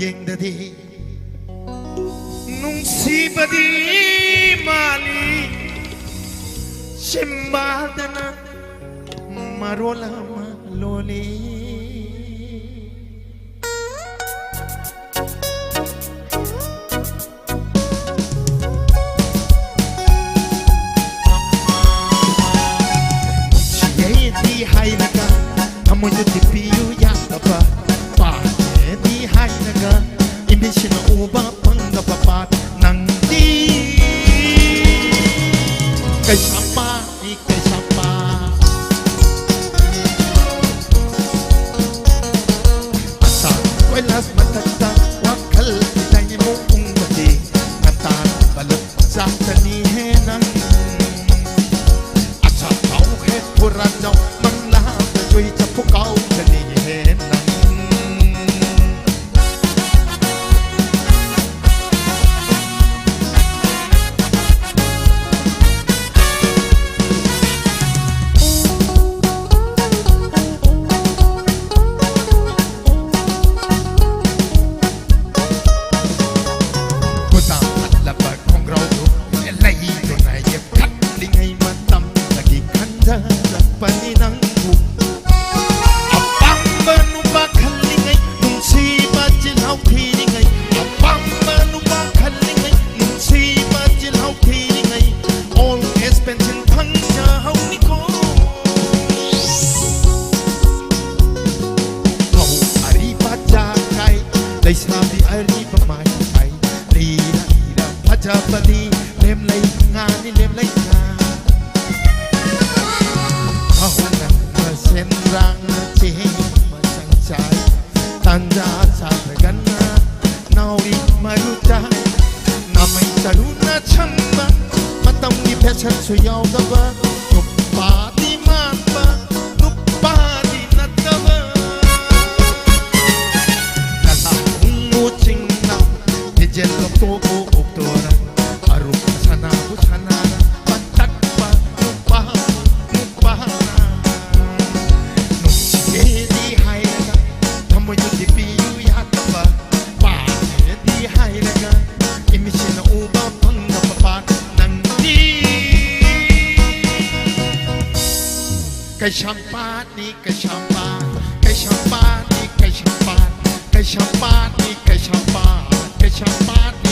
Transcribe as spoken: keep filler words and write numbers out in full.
ꯌꯦꯡꯗꯗꯤ ꯅꯨꯡꯁꯤꯕꯗꯤ ꯃꯥꯜꯂꯤ, ꯆꯤꯝꯕꯥꯜꯗꯅ ꯃꯔꯣꯜ ꯑꯃ ꯂꯣꯜꯂꯤ꯫ ꯅꯨꯡꯁꯤꯌꯦꯗꯤ ꯍꯥꯏꯔꯒ ꯊꯃꯣꯏꯗ ꯇꯤꯄꯤꯌꯨ ꯌꯥꯗꯕ, ꯄꯥꯝꯃꯦꯗꯤ ꯍꯥꯏꯔꯒ ꯏꯃꯤꯠꯁꯤꯅ ꯎꯕ ꯐꯪꯗꯕ ꯄꯥꯠ ꯅꯪꯗꯤ꯫ ꯀꯩꯁꯥꯝꯄꯥꯠꯅꯤ ꯀꯩꯁꯥꯝꯄꯥꯠ꯫ ꯑꯁꯥ ꯀꯣꯏꯂꯥꯁ ꯃꯊꯛꯇ ꯋꯥꯈꯜ ꯂꯩꯃꯨꯛ ꯎꯪꯕꯗꯤ ꯉꯟꯇꯥꯅ ꯕꯂꯞ ꯆꯥꯛꯇꯅꯤꯍꯦ ꯅꯪ꯫ ꯑꯁꯥ ꯊꯥꯎ ꯍꯦꯛ ꯄꯨꯔꯥ ꯅꯧ ꯃꯪꯂꯥꯗ ꯖꯣꯏ ꯆꯐꯨ ꯀꯥꯎꯗꯅꯤꯍꯦ ꯅꯪ꯫ ꯈꯨꯗꯥꯡ ꯍꯜꯂꯕ ꯈꯣꯡꯒ꯭ꯔꯥꯎꯗꯨ ꯂꯩꯗꯨꯅ ꯌꯦꯞꯈꯠꯂꯤꯉꯩ ꯃꯇꯝꯗꯒꯤ ꯈꯟꯖꯔꯛꯄꯅꯤ ꯅꯪꯕꯨ꯫ ꯑꯄꯥꯝꯕ ꯅꯨꯄꯥ ꯈꯜꯂꯤꯉꯩ, ꯅꯨꯡꯁꯤꯕ ꯆꯤꯜꯍꯥꯎ ꯊꯤꯔꯤꯉꯩ, ꯑꯄꯥꯝꯕ ꯅꯨꯄꯥ ꯈꯜꯂꯤꯉꯩ, ꯅꯨꯡꯁꯤꯕ ꯆꯤꯜꯍꯥꯎ ꯊꯤꯔꯤꯉꯩ, old age pension ꯐꯪꯖꯍꯧꯅꯤꯀꯣ꯫ ꯃꯧ ꯑꯔꯤꯕ ꯆꯥꯈꯥꯏ, ꯂꯩꯁꯥꯕꯤ ꯑꯔꯤꯕ ꯃꯥꯏꯈꯥꯏ, ꯂꯤꯔ ꯂꯤꯔ ꯐꯖꯕꯗꯤ ꯂꯦꯝꯂꯩ ꯉꯥꯅꯤ ꯂꯦꯝꯂꯩ ꯉꯥ꯫ ꯃꯧ ꯅꯪꯅ ꯁꯦꯟꯗ꯭ꯔꯥꯡꯅ ꯆꯦꯟꯕ ꯁꯪꯆꯥꯏ, ꯇꯥꯟꯖꯥ ꯆꯥꯗ꯭ꯔꯒꯅ ꯅꯥꯎꯔꯤ ꯃꯔꯨ ꯆꯥꯏ꯫ ꯅꯥꯃꯩ ꯆꯔꯨꯅ ꯁꯪꯕ, ꯃꯇꯝꯒꯤ ꯐꯦꯁꯟꯁꯨ ꯌꯥꯎꯗꯕ, ꯅꯨꯄꯥꯗꯤ ꯃꯥꯟꯕ, ꯅꯨꯄꯥꯗꯤ ꯅꯠꯇꯕ꯫ ꯅꯁꯥ ꯈꯣꯡꯎ ꯆꯤꯡꯅ, ꯗꯤꯖꯦꯜ ꯂꯧꯊꯣꯛꯎ ꯑꯣꯛꯇꯣꯅ, ꯑꯔꯨꯝ ꯁꯅꯥꯕꯨ ꯁꯅꯥꯅ, ꯄꯟꯊꯛꯄ ꯅꯨꯄꯥ, ꯅꯨꯄꯥꯅ꯫ ꯅꯨꯡꯁꯤꯌꯦꯗꯤ ꯍꯥꯏꯔꯒ, ꯊꯃꯣꯏꯗꯨꯗꯤ ꯄꯤꯌꯨ ꯌꯥꯗꯕ꯫ ꯀꯩꯁꯥꯝꯄꯥꯠꯅꯤ ꯀꯩꯁꯥꯝꯄꯥꯠ, ꯀꯩꯁꯥꯝꯄꯥꯠꯅꯤ ꯀꯩꯁꯥꯝꯄꯥꯠ, ꯀꯩꯁꯥꯝꯄꯥꯠꯅꯤ ꯀꯩꯁꯥꯝꯄꯥꯠ, ꯀꯩꯁꯥꯝꯄꯥꯠ